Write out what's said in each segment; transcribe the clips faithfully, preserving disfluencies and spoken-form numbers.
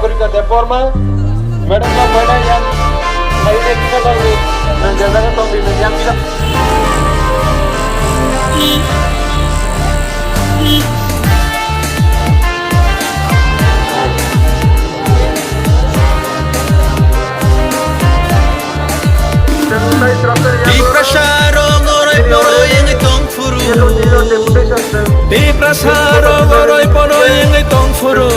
Rika Debbarma, Madam Lambaina yang, hai de kita tahu ni, nang jaga tahu ni, nang yang kita. Tiprasa rok oroi poroi wngwi tong phuru. Tiprasa rok oroi poroi wngwi tong phuru.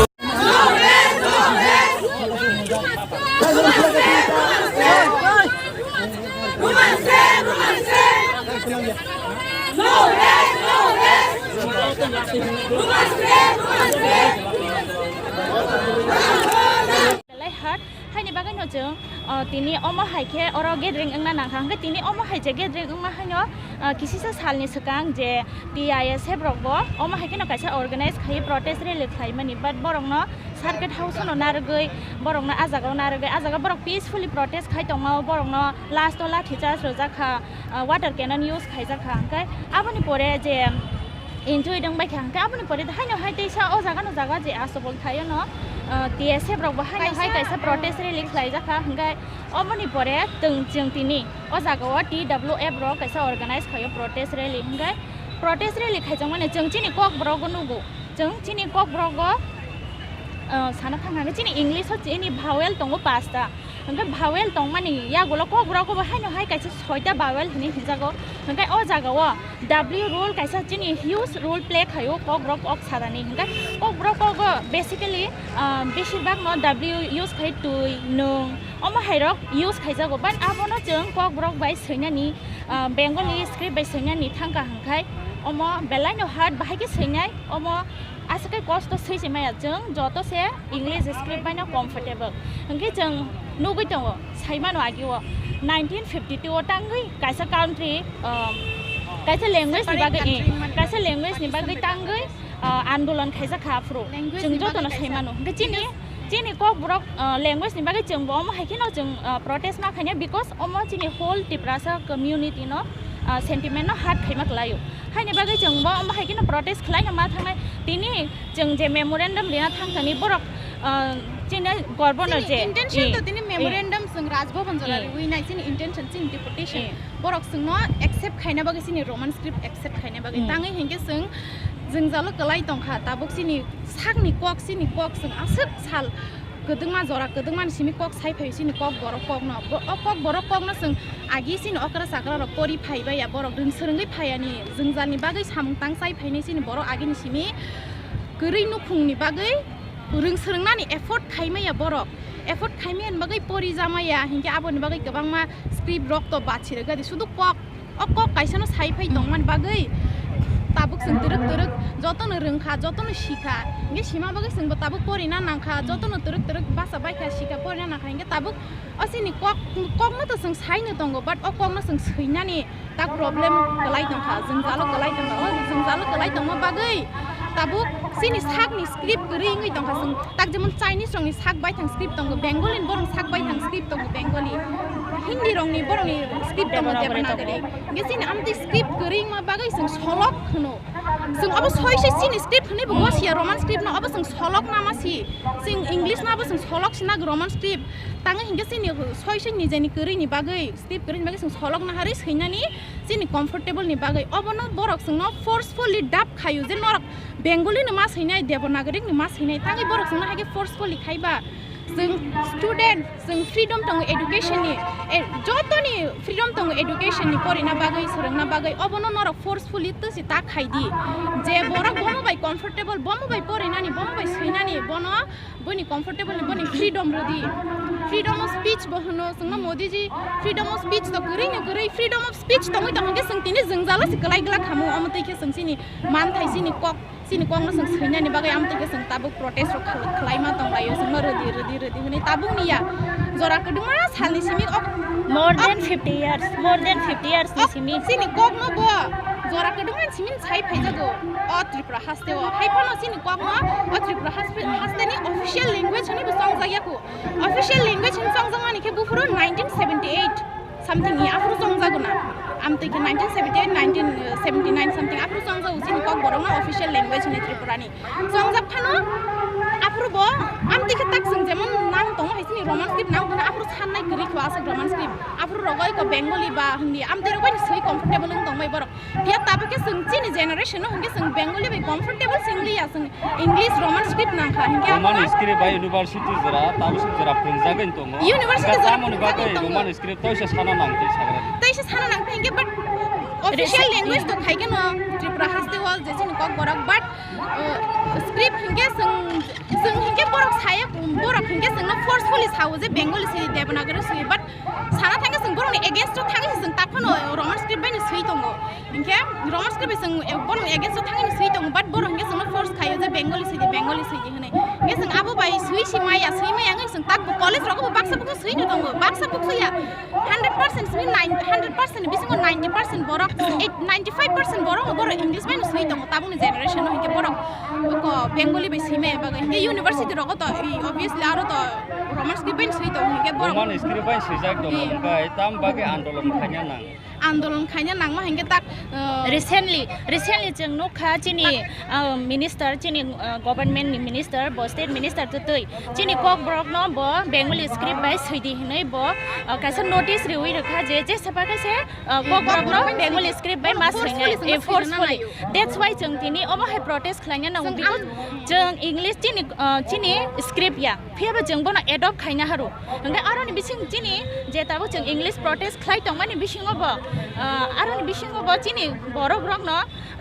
Belai hard, haini bagwino chwng, uh, tini omo hai khe oro gathering wngna nangkha, hwnkhe tini omo hai je gathering wngma haino, uh, kisisa salni swkang je T I S F rokbo omo hai kheno kaisa organize khaiwi protest rally khlaimani, but borokno circuit house-o narwgwi, borokno ah jagao narwgwi, ah jaga borok peacefully protest khai tongmao, borokno last-o lathi charge rwjak kha, uh, water cannon use khaijak kha, hwnkhe aboni pore je Enjoy dong bai kha, hwnkhe aboni pore haino hai teisa o jaga no jaga je aswk bol thaio no, ah, T S F rok bo haino hai kaisa protest rally khlai jak kha, hwnkhe oboni pore twng chwng tini o jaga o T W F rok kaisa organize khaio protest rally, hwnkhe protest rally khaijak mani chwng chini kok borok o nugo, chwng chini kok borok o, ah, sana thang thang khe chini English o chini vowel tongo pasta. Hwnkhe vowel tongmani yagulo kokborok bo haino hai kaisa soita vowel hinwi hinjago. Hwnkhe o jagao W rule kaisa chini huge role play khaio kokborok kok sanani. Hwnkhe kokborok kogo basically, ah, beshirbak no W use khai twi, nwng, omo hairok use khaijago. But abono chwng kokborok bai swinani, ah, Bengali script bai swinani thangkha hwnkhai omo belaino hard bahai khe swinai omo aswk khe kosto swi se maya chwng joto se English script bai no comfortable. Hwnkhe chwng nugwi tongo, sai mano agi o nineteen fifty two o tangwi kaisa country, um, kaisa language ni bagwi, kaisa language ni bagwi tangwi, uh, andolon khaijak kha aphuru. Chwng joto no sai mano. Hwnkhe chini, chini kokborok, uh, language ni bagwi chwng bo omo hai kheno chwng, uh, protest ma khaina, because omo chini whole Tiprasa community no, uh, sentiment no hurt khaima kwlaio. Haini bagwi chwng bo omo hai kheno protest khlaina ma thangnai. Tini chwng je memorandum rina thangthani borok, ah, chini governor je intention to tini memorandum chwng Raj Bhavan jora riwi nai chini intention chini deputation. Borok chwngno accept khaina bagwi chini Roman script accept khaina bagwi. Tangwi hinkhe chwng jwngjalo kwlai tongkha. Tabuk chini sakni kok, chini kok chwng aswk sal kwdwkma jora kwdwkmani simi kok sai phaio chini kok borok kokno. Bo-, o kok borok kokno chwng agi chini okra chakra rok pori phai baiya, borok rwng swrwngwi phaiani jwngjalni bagwi samung tang chai phainai chini borok agini simi kwrwi nukhungni bagwi rwng swrwngnani effort khaimaya borok. Effort khaimaya ni bagwi pori jamaya hinkhe aboni bagwi kwbangma script rok to bachi rwgadi sudu kok. O kok kaisa no sai phai tongmani bagwi tabuk chwng twrwk twrwk jotono rwngkha, jotono sikha. Hinkhe sima bagwi chwngbo tabuk porina nangkha, jotono twrwk twrwk bacha baikha, sikha, porina nangkha. Hinkhe tabuk o chini kok, kokno to chwng saino tongo, but o kokno chwng swinani tak problem kwlai tongkha, jwngjalo kwlai tongkha. O jwngjalo kwlai tongma bagwi tabuk chini sakni script kwrwi wngwi tongkha. Chwng tak jemon Chinese rokni sak baithang script tongo, Bengali ni borok sak baithang script tongo, Bengali, Hindi rokni borokni script tongo, Devanagari. Hinkhe chini amtwi script kwrwi wngma bagwi chwng solok hwno. Chwng obo soi se chini script hwnwi bo gosiya Roman script no, obo chwng solok nama si. Chwng English no obo chwng solok sina Roman script. Tangwi hinkhe chini soi se nijeni kwrwi ni bagwi, script kwrwi ni bagwi chwng solok naharwi swinani chini comfortable ni bagwi. Obono borok chwngno forcefully dub khaio je norok Bengali no ma swinai, Devanagari no ma swinai, tangwi borok chwngno hai khe forcefully khaiba. Chwng student, chwng freedom tongo education ni, e, jotoni freedom tongo education ni, porina bagwi, swrwngna bagwi, obono norok forcefully twsi ta khai di. Je borok bomo bai comfortable, bomo bai porinani, bomo bai swinani, bono boni comfortable ni, boni freedom rwdi. Freedom of speech bo hwno, chwngno Modi ji freedom of speech to kwrwi no kwrwi, freedom of speech tongwi tongkhe chwng tini jwngjalo se kwlai glak khamu, omo twi khe chwng chini manthai, chini kok, chini kokno chwng swinani bagwi amtwi khe chwng tabuk protest rok khal-, khwlaima tonglaio, chwngno rwdi, rwdi, rwdi hwnwi tabukni ya jora kwdwma salni simi ok, more than fifty years, more than fifty years ni simi chini kokno bo jora kwdwma simi sai phaijago o Tripura hasteo. Hai phano chini kokno o Tripura haspe-, hasteni official language hwnwi bo chongjak ya kho. Official language hwnwi chongjakmani khe buphuru nineteen seventy eight something ni aphuru chongjago na. Amtwi khe nineteen seventy eight, nineteen seventy nine something aphuru chongjago chini kokborokno official language hwnwi Tripurani. Chongjak phano Aphuru bo amtwi khe tak chwng jemon nang tongo hai chini Roman script nang tongo, aphuru sannai kwrwi kho aswk Roman script. Aphuru rogo iko Bengali ba Hindi amtwi rok bai swi comfortable wng tongbai borok. Phiya tabuk khe chwng chini generation o hwnkhe chwng Bengali bai comfortable se wng liya, chwng English Roman script nang kha. Hinkhe Roman aphuru script bai university jora, tabuk jora phwrwngjagwi tongo. University jora tamoni phwrwngjagwi bagwi tongo. Roman script tei se sana nang tei sagra. Tei se sana nang tei hinkhe, but official language to khai khe no Tripura Hasti Hall je chini Kokborok, but uh, script hinkhe chwng, chwng hinkhe borok saya, borok hinkhe chwngno forcefully sao je Bengali swi, Devanagari swi, but sana thangkhe chwng borokni against o thangkhe chwng tak phano Roman script bai no swi tongo. Hinkhe Roman script bai chwng borokni against o thangkhe no swi tongo, but borok hinkhe chwngno force khaio je Bengali swi di, Bengali swi di hwnwi. Hinkhe chwng abo bai swi si maya, swi maya wngwi chwng tak college rogo bo baksa buksa swi no tongo, baksa buksa ya. Hundred percent simi nine, hundred percent bisingo ninety percent borok, eight, ninety five percent borok no borok English bai no swi tongo tabukni generation o, hinkhe borok ko Bengali bai swi maya bagwi. Hinkhe university rogo to, i, obviously aro to Roman script bai no swi tongo, hinkhe borok Roman script bai swijak tongo, eh, hinkhe tam bagwi andolon khaina nang. Andolon khaina nangma hinkhe tak, uh, recently, recently chwng nukha chini, uh, minister, chini, uh, government ni minister, bo state minister to twi. Chini Kokborok no bo Bengali script bai swi di hinwi bo, uh, kaisa notice riwi rwkha je, je sapa khe se, uh, Kokborok no Bengali script bai ma swi nai, forcefully. That's why chwng tini omo hai protest khlaina nango, because chwng English chini, uh, chini script ya, phiya bo chwng bono adopt khaina haru. Hwnkhe aroni bising chini je tabuk chwng English protest khlai tongmani bisingo bo, uh, aroni bisingo bo chini borok rokno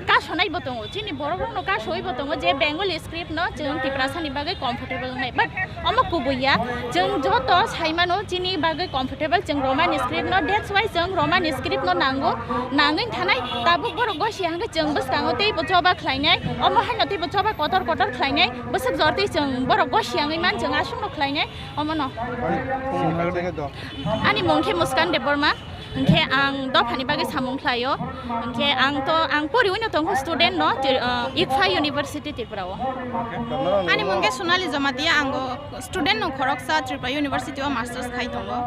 kasonai bo tongo, chini borok rokno kasoi bo tongo je Bengali script no chwng Tiprasa ni bagwi comfortable wngnai, but omo kubui ya, chwng joto sai mano chini bagwi comfortable chwng Roman script no, that's why chwng Roman script no nango, nangwi thanai tabuk borok gosi hwnkhe chwng bwskango tei bo choba khlainai, omo haino tei bo choba kotor kotor khlainai, bwswk jor tei chwng borok gosi wngwi man chwng aswk no khlainai, omo no. Ani mung khe Muskan Debbarma. Hinkhe ang dophani bagwi samung khlaio. Hinkhe ang to, ang poriwi no tongo student no, Tri-, uh, ICFAI University Tripura o. Ani mung khe Sonali Jamatia, ang student no khoroksa Tripura University o masters khai tongo.